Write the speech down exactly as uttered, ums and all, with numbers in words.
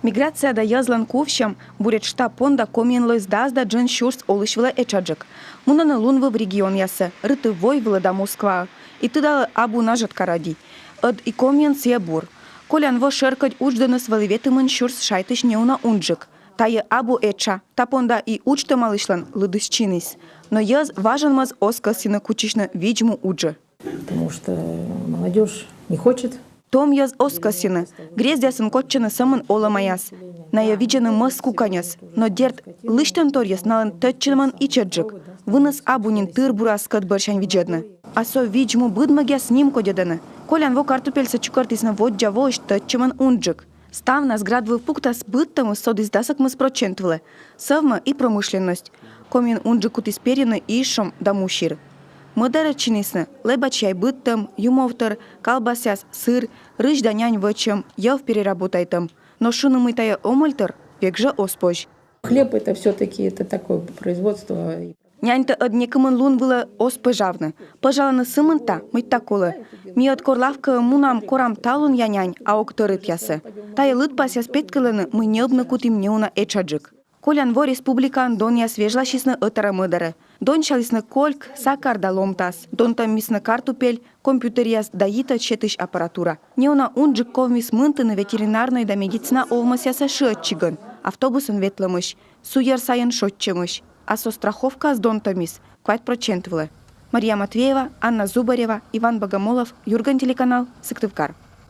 Миграция да йӧзлӧн кувсьӧм буретш та понда Комиын лоис дас да джын сюрс олысь вылӧ этшаджык. Мунӧны лунвыв регионъясӧ, Рытыв-Войвылӧ да Москваӧ. И тыдалӧ абу нажӧтка ради. Ӧд и Комиын сійӧ бур. Колян во шӧркодь удждӧныс вӧлі ветымын сюрс шайтысь неуна унджык. Тайӧ абу этша, та понда и уджтӧмалысьлӧн лыдыс чиніс. Но йӧз важӧн моз оз кӧсйыны кутчысьны видз-му уджӧ. Потому что молодежь не хочет. Том йӧз оз кӧсйыны. Грездъясын кодчӧны сӧмын олӧмаяс. Найӧ видзӧны мӧс куканьӧс. Но дерт, лысьтӧмторйыс налӧн тӧдчӧмӧн ичӧтджык. Выныс абу нин тыр-бурас кӧть бӧрсянь видзӧдны. А со видз-му быдмӧгъяс нимкодьӧдӧны. Колян во картупельсӧ чукӧртісны воддза воысь тӧдчӧмӧн унджык. Ставнас град выв пуктас быдтӧмыс содіс дас ӧкмыс прӧчент вылӧ. Сӧвмӧ и промышленность. Комиын унджык кутіс перйыны изшом да мусир. Мӧдарӧ чинісны лэбач яй быдтӧм, юмовтор, калбасъяс, сыр, рысь да нянь вӧчӧм, йӧв переработайтӧм. Но шуны, мый тайӧ омӧльтор, век жӧ оз позь. Хлеб это все-таки это такое производство. Няньтӧ ӧд некымын лун вылӧ оз пӧжавны. Пӧжалӧны сымында, мыйта колӧ. Ми ӧд кор лавкаӧ мунам, корам талунъя нянь, а ог тӧрытъясӧ. Тайӧ лыдпасъяс петкӧдлӧны, мый ньӧбны кутім неуна этшаджык. Колян во республикаын донъяс вежласисны ӧтарӧ-мӧдарӧ. Донсялісны кольк, сакар да ломтас. Донтӧммисны картупель, компьютеръяс да йитӧд сетысь аппаратура. Неуна унджык ковмис мынтыны ветеринарнӧй да медицина овмӧсъясӧ шыӧдчигӧн, автобусӧн ветлӧмысь, суйӧр сайын шойччӧмысь. А со страховкаыс донтӧммис квайт прӧчент вылӧ. Мария Матвеева, Анна Зубарева, Иван Богомолов, «Юрган» телеканал, Сыктывкар.